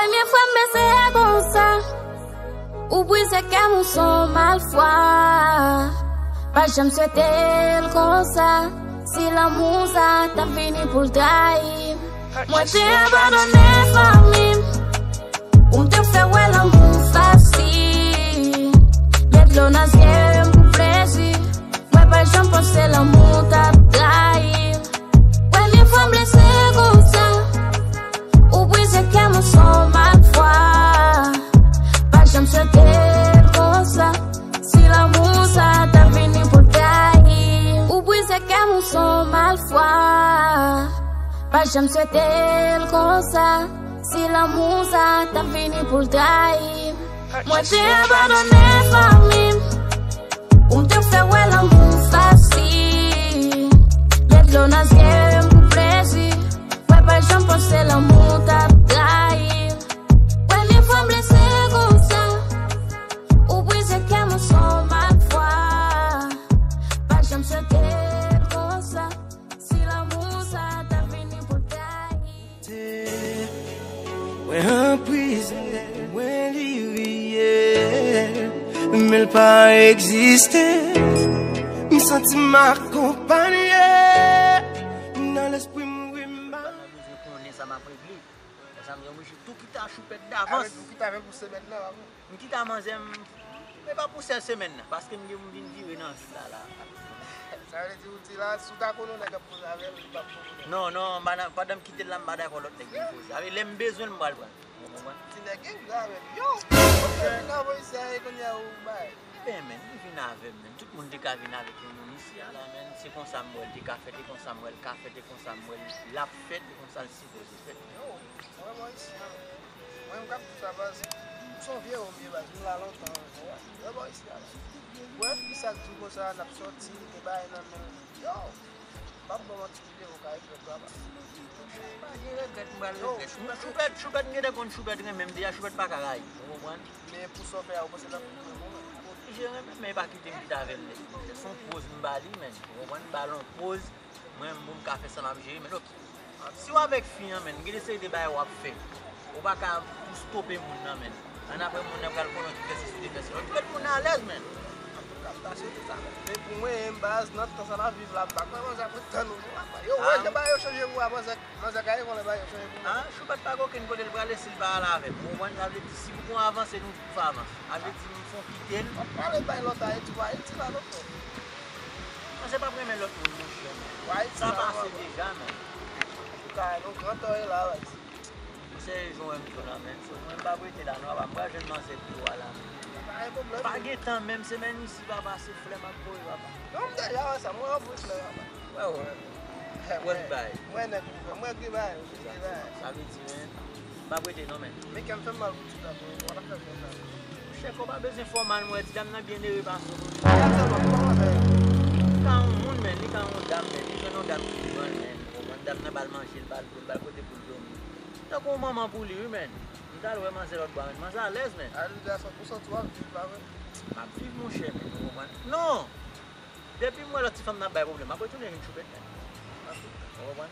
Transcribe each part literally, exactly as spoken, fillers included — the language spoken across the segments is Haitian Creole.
Premye fwa m bese a konsa, ou brize kè m, ou se yon malfwa. Pa janm swete l konsa, si lanmou sa t ap vini pou l trayi m. Mwen te abandone fanmi m, pou m te fè wè lanmou fasil. Met dlo nan zye m pou plezi. Mwen pa janm panse lanmou t ap trayi m. Premye fwa m blese konsa, ou brize kè m, ou se yon malfwa. Pa janm swete l konsa, si lanmou sa t ap vini pou l trayi m. Ou brize kè m, ou se yon malfwa. Pa janm swete l konsa, si lanmou sa t ap vini pou l trayi m. Mwen te abandone fanmi m, pou m te fè wè lanmou fasil. Met dlo nan zye m pou plezi. Mwen pa janm panse lanmou t ap trayi m. Premye fwa m blese konsa, ou brize kè m, ou se yon malfwa. Pa janm swete l konsa, si lanmou sa t ap vini pou l trayi m. Mwen anprizone, mwen li riyèl, men l pa egziste. M santi m akonpanye nan lespri m, wi, m pa. Mwen bezwen konnen sa m ap regle. Sa m di, mwen tou kite a Choupèt davans. Avèk ou kite avè l pou semèn nan, pa vre? M kite a manzè m, men pa pou sèl semèn nan, paske m gen pou m vin vire nan vil la, la. Sa vle di ou di la, si w ta konnen w nèg ap koze avè l, li p ap konnen. Non, non, m pa nan, pandan m kite l la, m pa dakò lòt nèg vin koze. Avè lè m bezwen l, m pral pran l. Ou konprann? Ti nèg gen grave. Yo! Ou fè vin avè isi a, e kounye a ou bay. Ben, men, li vin avè m, men. Tout moun te ka vin avèk yon moun isi a la, men. Se konsa m wè l te ka fèt, e konsa m wè l ka fèt, e konsa m wè l ap fèt, e konsa l sipoze fèt. Yo, mwen, mwen isi a, mwen, m k ap di sa, baz. M se yon vye òm, ye, baz. M la lontan, ou wè. Mwen, mwen isi a, baz. Ou wè, fi sa k di w konsa, n ap sòti, m te bay nan men l. Yo! M p ap ba w manti, videyo ka regrèt, papa. Pa gen regrèt, m pral regrèt. Choupèt, Choupèt, Choupèt, m gentan konn Choupèt renmen m deja, Choupèt pa ka rayi m, ou konprann? Men pou sa w fè a, ou panse l ap renmen w? Oblije renmen m, men e pa kite m kite avè l nèt. Se yon pòz m ba li, men, ou konprann? M ba l yon pòz, mwen menm pou m ka fè sa m ap jere, men oke. Si w avèk fi an, men, gen de seri de bagay w ap fè. Ou pa ka pou stope moun nan, men. Annapre moun nan pral konnen w te fè sesi, w te fè sela. W te met moun nan alèz, men. Antouka, m ta swete sa, men. Men pou mwen menm, baz, nan tan sa n ap viv la, m pa kwè manzè ap ret tann ou, non, papa. Yo, wè, jan bagay yo chanje pou w, manzè, manzè ka gen lè bagay yo chanje pou mwen. Ah, Choupèt pa gen okenn kote l prale si l pa al avè m. Ou konprann? Sa vle di, si pou kon avanse, nou tou avanse. Sa vle di, m fon kite l. W ap pale bay lòt Ayiti, w Ayiti la, non, frè. Manzè p ap renmen lòt moun, monchè, men. Sa pase deja, men. Antouka, nou gran tan e la, baz. Monchè, e jan w wè m di w la, men. So, mwen, m p ap rete la, non, papa. M pral jwenn manzè pi wo a la, men. Pa gen pwoblèm. Pa gen tan, menm semèn isi, papa, se flè m ap voye, papa. Non, m deja wè sa, mwen anvoye flè, papa. Wè, wè. Wè, mwen, mwen nèg, mwen ki bay, ki bay. Sa vle di, men, m p ap rete, non, men. Men kè m fè m mal pou ti dam nan, mwen pa ta fè l konsa. Monchè, kò pa bezwen fè w mal, mwen, ti dam nan byen ere pase w, monchè. Li ka yon moun, men, li ka yon dam, men, li jwenn yon dam ki devan l, men, ou konprann, dam nan ba l manje, l ba l dlo, l ba l kote pou l dòmi. Tankou yon manman pou li, wi, men. M t al wè manzè lòt bò a, men. Manzè alèz, men. A, li di a san pou san tou w ap viv la, men. M ap viv, monchè, men. Ou konprann? Non! Depi m wè lòt ti fanm nan ap bay pwoblèm, m ap retounen jwenn Choupèt, men. Ou konprann?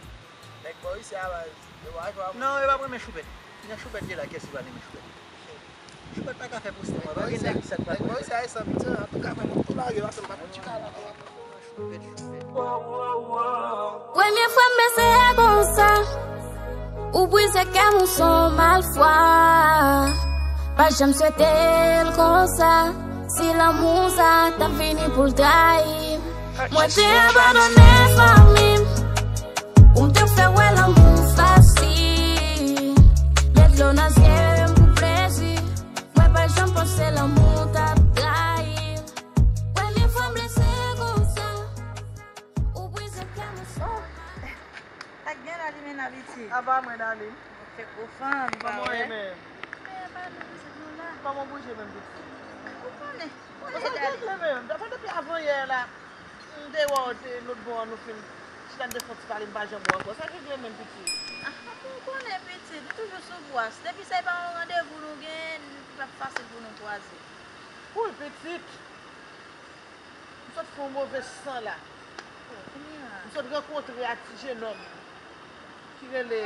Nèg bò isi a, baz, yo pa jwe avè w. Non, yo p ap renmen Choupèt. Nan Choupèt ye la, kiyès ki pral renmen Choupèt? Choupèt pa ka fè poste, mwen. Pa gen nèg sa k pral renmen. Nèg bò isi a, e san pitye, antouka, men, m tou lage, pase m pa fouti ka la. Premye fwa m bese a konsa, ou brize kè m, ou se yon malfwa. Pa janm swete l konsa, si lanmou sa t ap vini pou l trayi m. Mwen te abandone fanmi m, pou m te fè wè lanmou fasil. Met dlo nan zye m pou plezi, mwen pa janm panse lanmou t ap trayi m. Premye fwa m blese konsa, ou brize kè m, ou se yon malfwa. Sa k gen la, Jimena, pitit? Apa mwen, darling? Ou fè gwo fanm, pa vre? Kòman w ye menm? Mwen pa byen, pitit, nou la. Kòman w bouje menm, pitit? Ou konnen, ou konnen, darling. Ou konnen, menm. Daprè depi avanyè la, m te wè w te lòt bò an, nou fin chita, n te fè yon ti pale, m pa janm wè w ankò. Sa k regle menm, pitit? Ah, ou konnen, pitit, nou toujou sou bwas. Depi sa e pa yon randevou nou gen, li p ap fasil pou nou kwaze. Wouyy, pitit! M sot fè yon move san la. M sot rankontre ak ti jenòm ki rele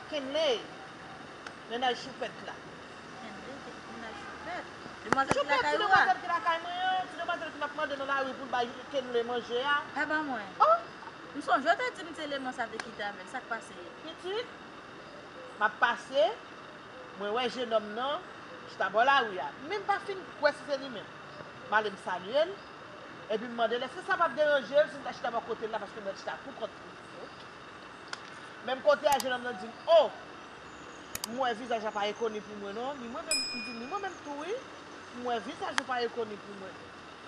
Kenley, mennaj Choupèt la. Kenley, mennaj Choupèt. Demwazèl ki lakay ou a? Demwazèl ki lakay mwen an, ti demwazèl ki n ap mande nan lari pou l bay Kenley manje a. Pa ban mwen. Oh! M sonje w te di m se eleman sa te kite avè l. Sa k pase? Pitit, m ap pase, mwen wè jenòm nan chita bò lari a. Men m pa fin kwè si se li menm. M ale m salye l, epi m mande l èske sa p ap deranje l si m ta chita bò kote l la paske m wè l chita pou kont li. Menm kote a, jenòm nan di m, o! M wè vizaj la pa enkoni pou mwen non. Ni mwen menm, m di, ni mwen menm tou wi. M wè vizaj ou pa enkoni pou mwen.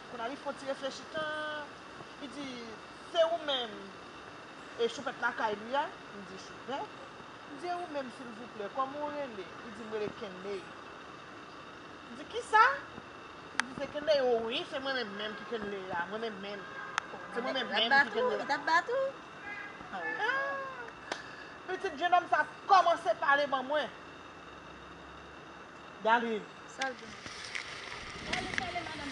Kounye a li fè yon ti reflechi tan, li di, se ou menm e Choupèt lakay li a? M di, Choupèt? M di, e ou menm silvouplè, kòman w rele? Li di, m rele Kenley. M di, kisa? M di, se Kenley? O wi, se mwen menm menm ki Kenley la, mwen menm menm. Se mwen menm menm ki Kenley la. Li t ap bat ou? Ah! Pitit jennonm sa kòmanse pale ban mwen. Darline. Sa l gen? Darline, sa l ye madanm?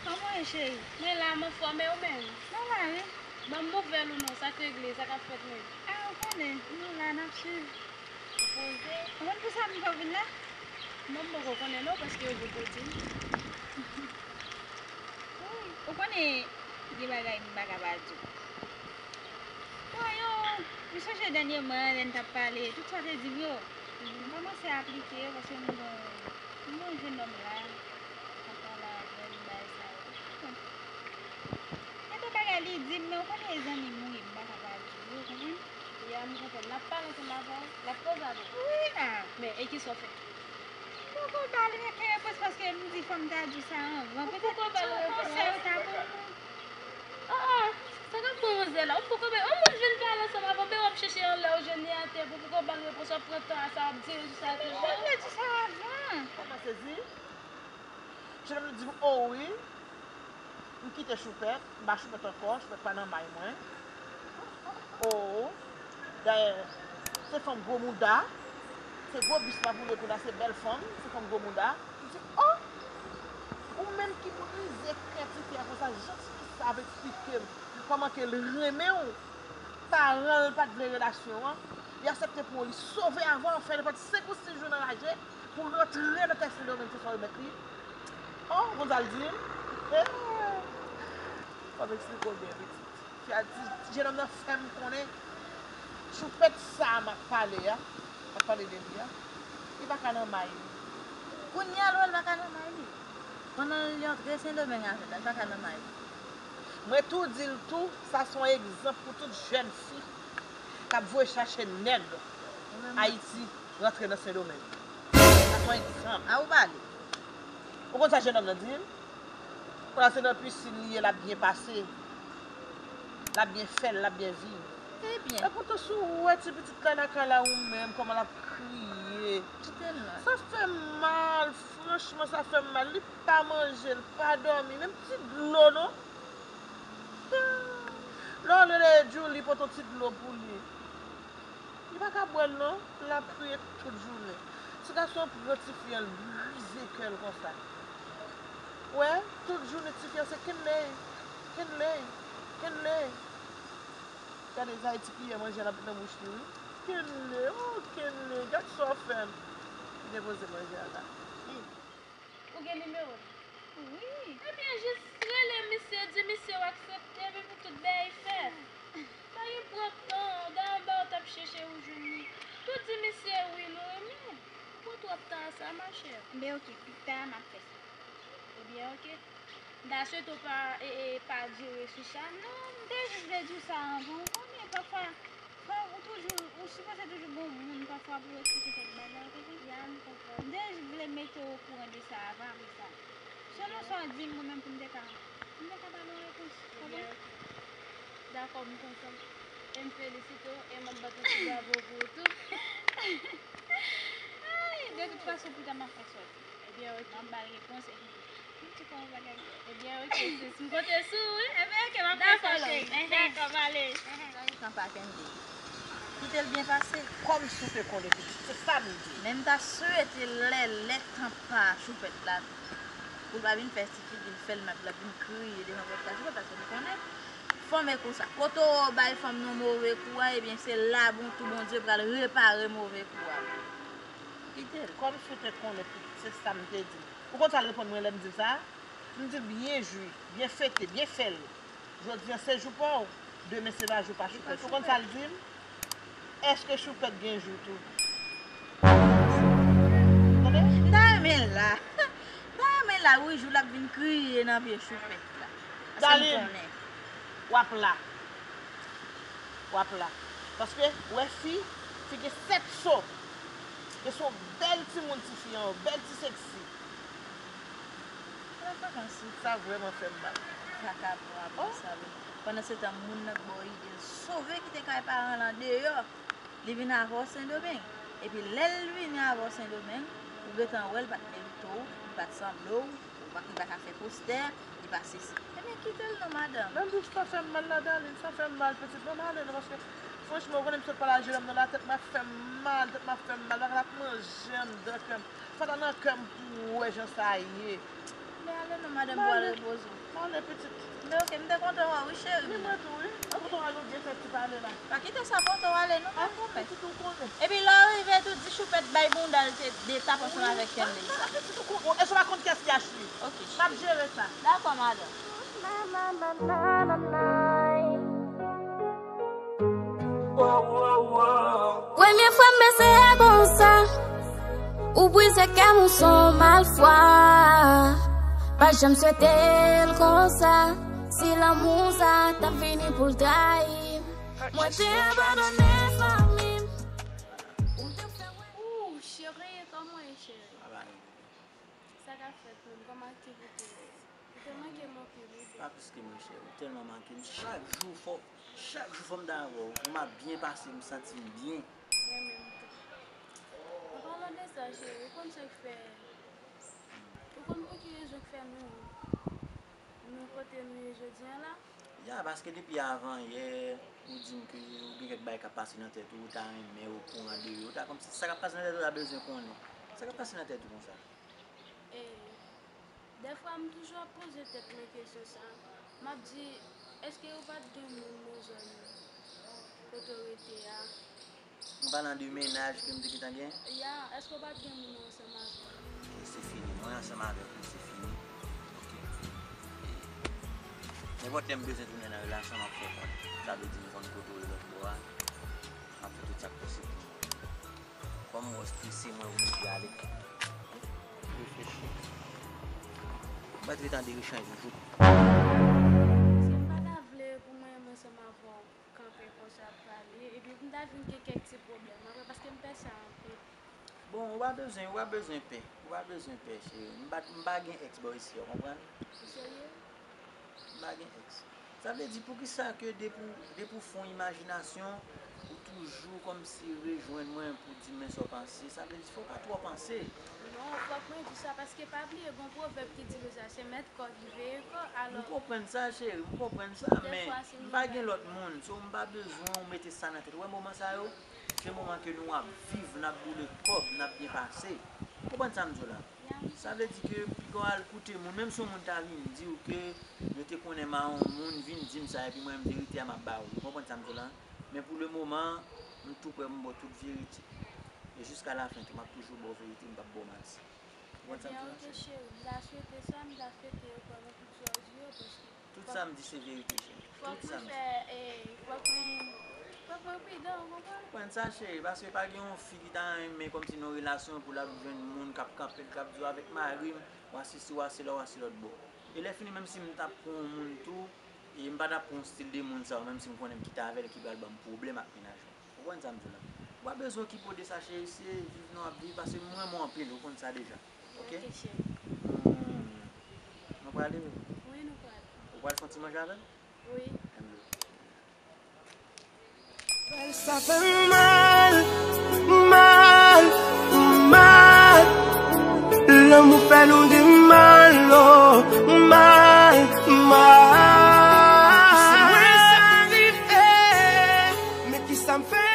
Kòman w ye cheri? Mwen la, m anfòm, e ou menm? Mwen la wi. Ban m nouvèl ou non, sa k regle, sa k ap fèt menm? Ah, ou konnen, nou la, n ap swiv. Ou poze? Ou konn poukisa m fè w vin la? Non, m poko konnen non, paske ou poko di m. Wi, ou konnen gen bagay m pa ka pa di w. Bon, yo, m sonje dènyèman lè n t ap pale, tout sa w te di m yo, m kòmanse aplike yo paske m gen yon, m gen yon jennonm la, m ap pale avè l, bagay sa yo. Bon. Gen de bagay li di m, men ou konnen e zanmi m wi, m pa ka pa di w, ou konprann? Ya, m konprann. L ap pale ansanm avè w, l ap koze avè w. Wi, a. Men, e kisa w fè? M poko ba li okenn repons paske m di fò m ta di w sa anvan. Petèt se yon konsèy ou ta ban mwen. Ah, ah, sa k ap pran manzè la? Ou poko bay, yon moun vin pale ansanm avè w, men w ap chèche anlè, ou jwenn li atè, pou poko ba l repons, w ap pran tan a sa, w ap dire sou sa toujou. Mwen te di sa avan. Ou pa sezi? Jennonm nan di m, o wi, m kite Choupèt, m pa Choupèt ankò, Choupèt pa nan may mwen. O, dayè, se fanm gwo mouda, se gwo bis m ap woule kounye a, se bèl fanm, se fanm gwo mouda. M di, o! Ou menm ki brize kè tifi a konsa, jan tifi sa ap eksplike m kòman ke l renmen w, paran l pa t vle relasyon an, li aksepte pran w, li sove avè w, fè nenpòt senk ou sis jou nan raje pou rantre nan tè Sendomeng, se sa w remèt li. O, ou konn sa l di m? Fò m eksplike w byen, pitit. Fi a di, jennonm nan fè m konnen Choupèt sa a m ap pale a, m ap pale de li a, li pa ka nan may li. Kounye a l wè l pa ka nan may li. Pandan l antre Sendomeng avè l la, li pa ka nan may li. Mwen tou di l tou, sa se yon egzanp pou tout jèn fi k ap voye chache nèg Ayiti rantre nan Sendomeng. Sa se yon egzanp. A ou pale. Ou konn sa jennonm nan di m? Kounye a se nan pisin li ye, l ap byen pase, l ap byen fè l, l ap byen viv. Ebyen. Epoutan si w wè ti pitit la lakay la ou menm kòman l ap kriye. Kite l la. Sa fè m mal, franchman sa fè m mal. Li pa manje, l pa dòmi, menm ti dlo non. Lè w rele Djoulie pote yon ti dlo pou li. Li pa ka bwè l non, l ap kriye tout jounen. Ti gason an pran tifi an, l brize kè l konsa. Wè, tout jounen tifi an se Kenley, Kenley, Kenley. Gade Zaï ti piyè manje a l ap met nan bouch li wi. Kenley, o Kenley, gad sa w fè m. Li depoze manje a la. Ou gen nimewo l? Wi. Ebyen, jis rele misye, di misye w aksepte, epi pou tout bagay fèt. Pa gen pran tan, dayè anba w t ap chèche ou jwenn li. Tou di misye wi, nou renmen. Ou pran twòp tan a sa, machè. Ebyen, oke, pita, m ap fè sa. Ebyen, oke. M ta swete w pa, e, e, pa dire sou sa. Non, m te jis vle di w sa anvan. Ou konnen, pafwa, fò ou toujou, ou sipoze toujou gen yon moun pafwa pou w eksplike kèk bagay, ou te konprann? Ya, m konprann. M te jis vle mete w okouran de sa avan, apre sa. Selon sa w di m, mwen menm pou m te ka, pou m te ka ba nou yon repons, ou konprann? Dakò, m kontan. E m felisite w, e m ap bat yon ti bravo pou ou tou. Ay, de tout fason, pita m ap fè sòti. Ebyen, oke. M ap ba l repons, epi m ti kò yon bagay. Ebyen, oke, sis. M konte sou ou, wi. Ebyen, oke, m ap fè sa, cheri. Dakò, m ale. Sa e tan pa Kenley. Kite l byen pase. Kòmsi w te konnen pitit, se sa m di. Men m ta swete lè, lè tan pa Choupèt la, pou l pa vin fè ti figi l fè l mal, pou l ap vin kriye devan pòt la Choupèt, paske m konnen Fanm e konsa. Kote w bay fanm nan move kou a, ebyen, se la bon, tou Bondye pral repare move kou a. Kite l. Kòmsi w te konnen, se sa m te di. Ou konn sa l reponn mwen lè m di l sa? M di l byen jwi, byen fete, byen fè l. Jodi a se jou pa w, demen se pa jou pa choupèt. Ou konn sa l di m? Èske choupèt gen jou tou? Tande? M ta renmen l la. M ta renmen l la, wi, jou l ap vin kriye nan pye choupèt la. Paske m konnen. W ap la. W ap la. Paske, w wè fi, fi gen sèt so. E se yon bèl timoun tifi an, yon bèl ti seksi. Sa vrèman fè m mal. Vakabon a bon sa vre. Pandan se tan, moun nan t ba w ide l sove kite kay paran l andeyò. Li vin avè w Sendomeng. Epi lè l vini avè w Sendomeng, ou gentan wè l pa t merite w, li pa t sanble w, ou pa, li pa ka fè postè, li pa sesi. Ebyen, kite l non, madanm. Menm tou sa fè m mal la, Darline, sa fè m mal, pitit. Bon, m ale non, paske, franchman, ou konnen m sot pale a jennonm nan la, tèt m ap fè m mal, tèt m ap fè m mal, bagay la ap manje anndan kè m. Fò ta nan kè m pou wè jan sa ye. Men ale non, madanm, pou al repoze w. M ale, pitit. Men oke, m te kontan wè w, wi, cheri. Wi, mwen tou, wi. An kontan wè nou byen fè ti pale la. Pa kite sa kontan w ale, non, pa konpè. Pitit, ou konnen. Epi lè w rive tou, di Choupèt bay bounda l te de tap ansanm avèk Kenley sa. Pitit, ou konnen. Èske w pa konn kiyès ki Ashley? Oke, cheri. M ap jere sa. Dakò, madanm. Premye fwa m bese a konsa, ou brize kè m, ou se yon malfwa. Pa janm swete l konsa, si lanmou sa t ap vini pou l trayi m, mwen te abandone fanmi m. Ou te fè wè. Ooh, cheri, kòman w ye, cheri? Sa ka fèt menm, kòm aktivite yo? Ou te manke m anpil, wi, bebe. Pa plis ke mwen, cheri. Ou tèlman manke m. Chak jou fò, chak jou fò m ta wè w. Pou m ap byen pase, m santi m byen. Mwen menm tou. An palan de sa, cheri, ou konn sa k fè, ou konn pou ki rezon k fè nou, nou kote nou ye jodi a la? Ya, paske depi avan yè, ou di m ke ou gen kèk bagay k ap pase nan tèt ou, ou ta renmen okouran de yo. Ou ta kòmsi, sa k ap pase nan tèt ou, ou ta bezwen konnen. Sa k ap pase nan tèt ou konsa? E, dèfwa, m toujou ap poze tèt mwen kesyon sa. M ap di, èske ou pa t gen moun nan zòn kote w rete a? An palan de mennaj ke m te gentan gen? Ya, èske w pa t gen moun ansanm avè w? Ok, se fini. Mwen ansanm avèk ou, se fini. Ok. E, nenpòt lè m bezwen tounen nan relasyon, m ap fè w konnen. Sa vle di m konn kote w ye lòt bò a. M ap fè tout sa k posib pou nou. Kòm m wè w strese, mwen oblije ale. Reflechi. Mwen t ret an de rechanj yon jou. Paske m pa ta vle pou mwen menm ansanm avè w kanpe konsa ap pale, epi pou m ta vin gen kèk ti pwoblèm apre, paske m pè sa anpil. Bon, ou pa bezwen, ou pa bezwen pè. Ou pa bezwen pè, cheri. M pa, m pa gen èks bò isi a, w konprann? Ou serye? M pa gen èks. Sa vle di, poukisa ke depi w, depi w fè yon imajinasyon, ou toujou kòmsi rejwenn mwen pou di m men sa w panse? Sa vle di, fò w pa twò panse. Non, fòk mwen di sa, paske pa bliye, gon pwovèb ki di konsa, se mèt kò ki veye kò, alò. M konprann sa, cheri, m konprann sa, men m pa gen lòt moun, so m pa bezwen w mete sa nan tèt. Ou wè moman sa yo, se moman ke nou ap viv, n ap boule kòb, n ap byen pase. Ou konprann sa m di w la? Sa vle di ke piga w al koute moun, menm si yon moun ta vin di w ke yo te konnen m a yon moun, vin di m sa, epi mwen menm verite a m ap ba w. Ou konprann sa m di w la? Men pou le moman, m tou prè pou m ba w tout verite. E jiska lafen tou, m ap toujou ba w verite, m p ap ba w manti. Ou konprann sa m di w la, cheri? Ebyen, oke, cheri, m ta swete sa, m ta swete yo kwè nan tout sa w di yo, paske Tout sa m di se verite, cheri. Tout sa m di. Fòk mwen fè, e, fòk mwen, fòk mwen pridan, ou konprann? Konprann sa, cheri, paske pa gen yon fi ki ta renmen kòmsi nan yon relasyon pou l ap jwenn moun k ap kanpe l, k ap di w avèk mari m, w a sesi, w a sela, w a se lòt bò. E lè fini, menm si m t ap pran yon moun tou, e m pa t ap pran yon stil de moun sa yo, menm si m konnen m kite avè l ki pral ban m pwoblèm ak mennaj mwen. Ou konprann sa m di w la? Ou pa bezwen okipe w de sa, cheri, se viv nou ap viv, paske m renmen w anpil, ou konn sa deja. Ok? Ok, cheri. Hmm. Nou prale, wi? Wi, nou prale. Ou pral fè yon ti manje avè m? Wi. Enben. Sa fè m mal, mal, mal. Lanmou fè nou di mal, oh, mal, mal. Si mwen sa rive, men kisa m fè?